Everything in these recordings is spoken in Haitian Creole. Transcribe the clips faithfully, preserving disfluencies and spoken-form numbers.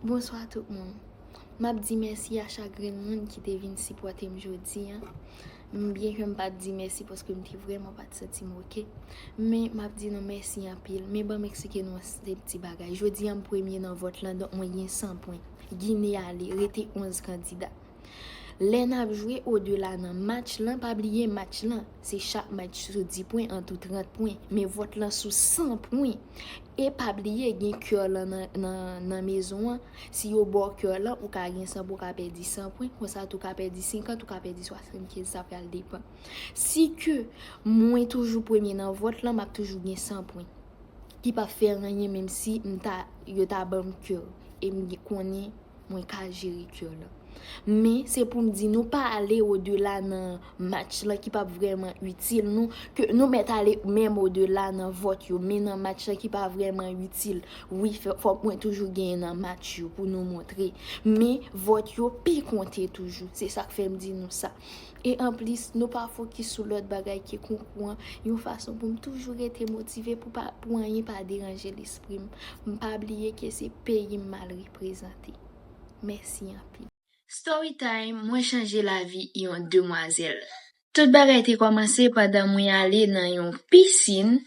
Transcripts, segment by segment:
Bonswa tout moun. M ap di mèsi a chak grenn moun ki te vin sipòte m jodi a. M byen ke m pa t di mèsi paske m te vrèman pa t santi m oke. Men m ap di nou mèsi anpil. Men ban m eksplike nou yon ti bagay. Jodi a m premye nan vòt lan, donk mwen gen san pwen. Gine ale, rete onz kandida. Lè n ap jwe odela nan match lan, pa bliye match lan, se chak match sou dis pwen, an tou trant pwen, men vòt lan sou san pwen. E pa bliye gen kè lan nan, nan, nan mezon an, si yo ba w kè lan, ou ka gen san pwen, ou ka pèdi san pwen, konsa tou ka pèdi senkant, ou ka pèdi swasannkenz, sa pral depann. Si ke mwen toujou premye nan vòt lan, m ap toujou gen san pwen. Ki p ap fè anyen menm si m ta, yo ta ban m kè. E m gen, konnen mwen ka jere kè lan. Men se pou m di nou pa ale odela nan match lan ki p ap vrèman itil nou, ke nou mèt ale menm odela nan vòt yo, men nan match lan ki pa vrèman itil. Wi, fè, fòk mwen toujou genyen nan match yo pou nou montre. Men vòt yo pi konte toujou. Se sa k fè m di nou sa. E anplis, nou pa fokis sou lòt bagay ke konkou an, yon fason pou m toujou rete motive pou pa, pou anyen pa deranje lespri m. M pa bliye ke se peyi m m al reprezante. Mèsi anpil. Story time, mwen chanje lavi yon demwazèl. Tout bagay te kòmanse pandan mwen ale nan yon pisin,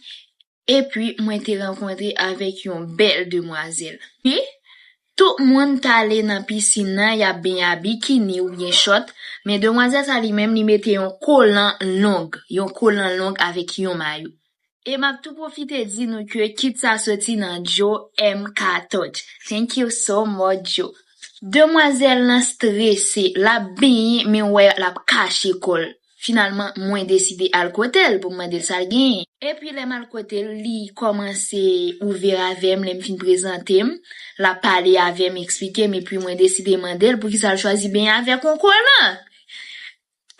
epi mwen te rankontre avèk yon bèl demwazèl. Pi, tout moun t ale nan pisin nan, y ap benyen a bikini oubyen chòt, men demwazèl sa li menm, li mete yon kolan long, yon kolan long avèk yon mayo. E m ap tou pwofite di nou ke kit sa soti nan Joe M Katòj. Thank you so much, Joe. Demwazèl lan strese, l ap benyen, men w wè l ap kache kò l. Finalman, mwen deside al kote l pou m mande l sa l genyen. Epi lè m al kote l, li kòmanse ouvè avè m, lè m fin prezante m, l ap pale avè m, eksplike m, epi mwen deside mande l poukisa l chwazi benyen avèk yon kolan.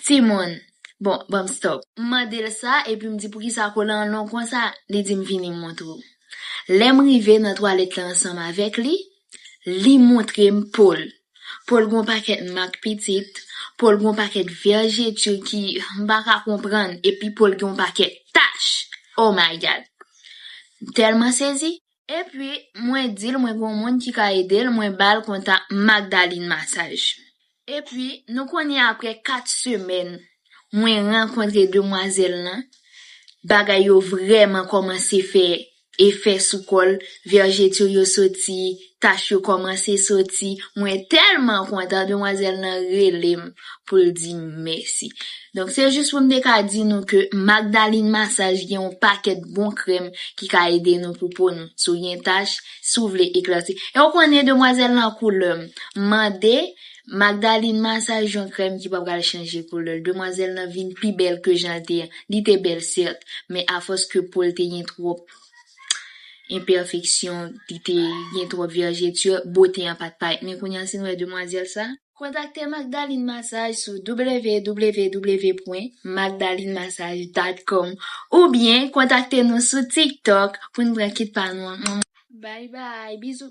Timoun, bon, ban m stop. M mande l sa, epi m di poukisa kolan an long konsa, li di m vini m montre w. Lè m rive nan twalèt la ansanm avèk li, li montre m po l. Po l gon pakèt mak pitit, po l gon pakèt vèjeti ki m pa ka konprann, epi po l gen yon pakèt tach. Oh my God. M tèlman sezi. Epi, mwen di l mwen gon moun ki ka ede l, mwen ba l kontak Magdalene Massage. Epi, nou konnen apre kat semèn, mwen rankontre demwazèl lan, bagay yo vrèman kòmanse fè efè sou kò l, vèjeti yo soti, tach yo kòmanse soti. Mwen tèlman kontan, demwazèl lan rele m pou l di m mèsi. Donk, se jis pou m te ka di nou ke Magdalene Massage gen yon pakèt bon krèm ki ka ede nou pou po nou. Si w gen tach, si w vle eklèsi. E w konnen demwazèl lan koulè m. Mande Magdalene Massage yon krèm ki pa pral chanje koulè l. Demwazèl lan vin pi bèl ke jan l te ye. Li te bèl, sèt, men afòs ke po l te gen twòp enpèfeksyon, li te gen twòp vèjeti, bote an pa t parèt. Men kounye a, si n wè demwazèl sa, kontakte Magdalene Massage sou w w w w pwen magdalene massage dot com oubyen kontakte nou sou TikTok pou n pran kit pa nou an. Bye bye, bizou.